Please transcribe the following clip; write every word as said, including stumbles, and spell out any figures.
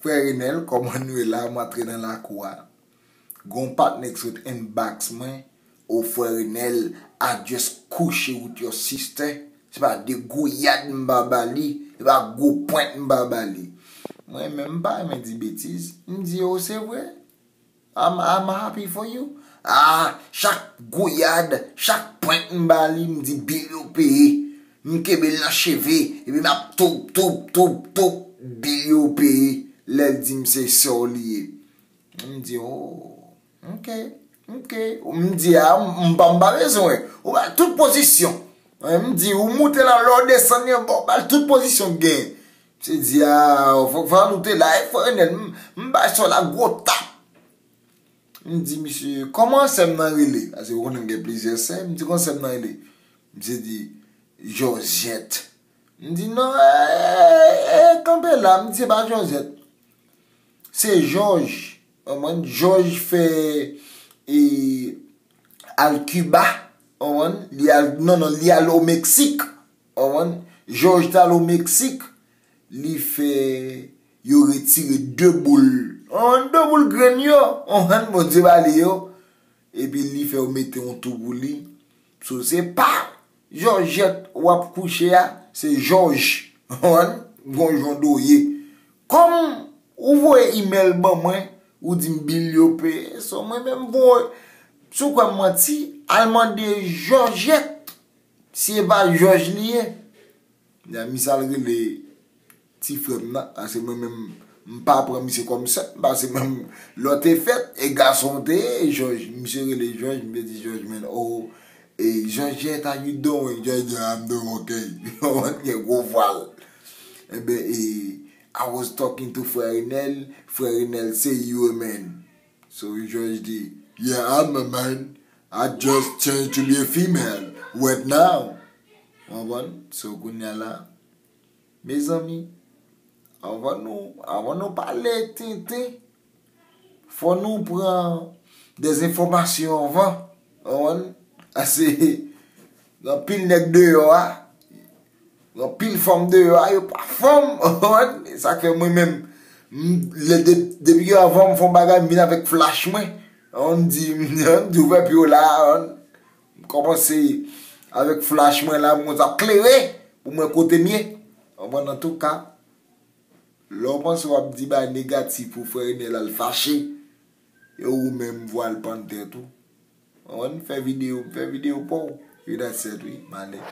Frè Renel, kòman nou ye la? M antre nan lakou a. Gon patnè ki sot inbox mwen, o frè Renel, I just couche with your sister. Se pa de gouyad m pa ba li, se pa gwo pwent m pa ba li. Mwen menm m pa renmen di betiz. M di, o, se vre. I'm, I'm happy for you. Ah, chak gouyad, chak pwent m ba li, m di bil yo peye. M kenbe l nan cheve, epi m ap toup, toup, toup, toup, bil yo peye. Lè l di m se sè w li ye. M di, oh, ok, ok. M di, a, m pa m pa bezwen. Ou ba tout pozisyon. M di, ou moute la, lè w desann li anba, ou ba l tout pozisyon k genyen. Misye di, a, fòk fè nou te la, e frè Renel, m, m bay sè w la gwo tap. M di, misye, kòman sè m nan rele? Paske ou konnen m gen plizyè sè. M di, kòman sè m nan rele? Misye di, Jòjèt. M di, non, e, e, e, kanpe la. M di, se pa Jòjèt. Se Jòj. Konprann? Jòj fè, e, al Kiba. Konprann? Li al, non, non, li al o Meksik. Konprann? Jòj t al o Meksik. Li fè yo retire de boul. Konprann? De boul grenn yo. Konprann? Bondye ba li yo. Epi li fè yo mete yon tou pou li. So, se pa Jòjèt w ap kouche a, se Jòj. Konprann? Gon jan w ye. Kòm ou voye imèl ban mwen, ou di m bil yo peye, so mwen menm voye. Si w kwè m manti, al mande Jòjèt si e pa Jòj li ye. Misye al rele ti frè m nan, paske mwen menm, m pa pran misye kòm sè m, paske mwen menm, lè w te fèt, e gason w te ye, Jòj, misye rele Jòj, m te di Jòj, man, oh, e, Jòjèt, how you doing? Jòj di, I'm doing okay. Ou konprann? Gen gwo vwa l. Enben, e, I was talking to Frè Renel, Frè Renel say you a man. So Jòj di, yeah, I'm a man. I just change to be a female right now. Konprann? So kounye a la, mezanmi, anvan nou, anvan nou pale tenten, fò nou pran des enfòmasyon anvan. Konprann? Ase, gen anpil nèg deyò a, gen anpil fanm deyò a, yo pa fanm. Konprann? E sa k fè mwen menm, m, lè de, depi ke anvan m fè yon bagay, m vin avèk flach mwen. Konprann? M di, m di, ouvè pye w la, konprann? M kòmanse avèk flach mwen la, m konn sa klere pou mwen kote m ye. Konprann? Antouka, lè w panse w ap di bagay negatif pou frè Enèl al fache, e ou menm vwa l pann tèt ou. Konprann? Fè videyo, fè videyo pa w. E that's it, wi. M ale.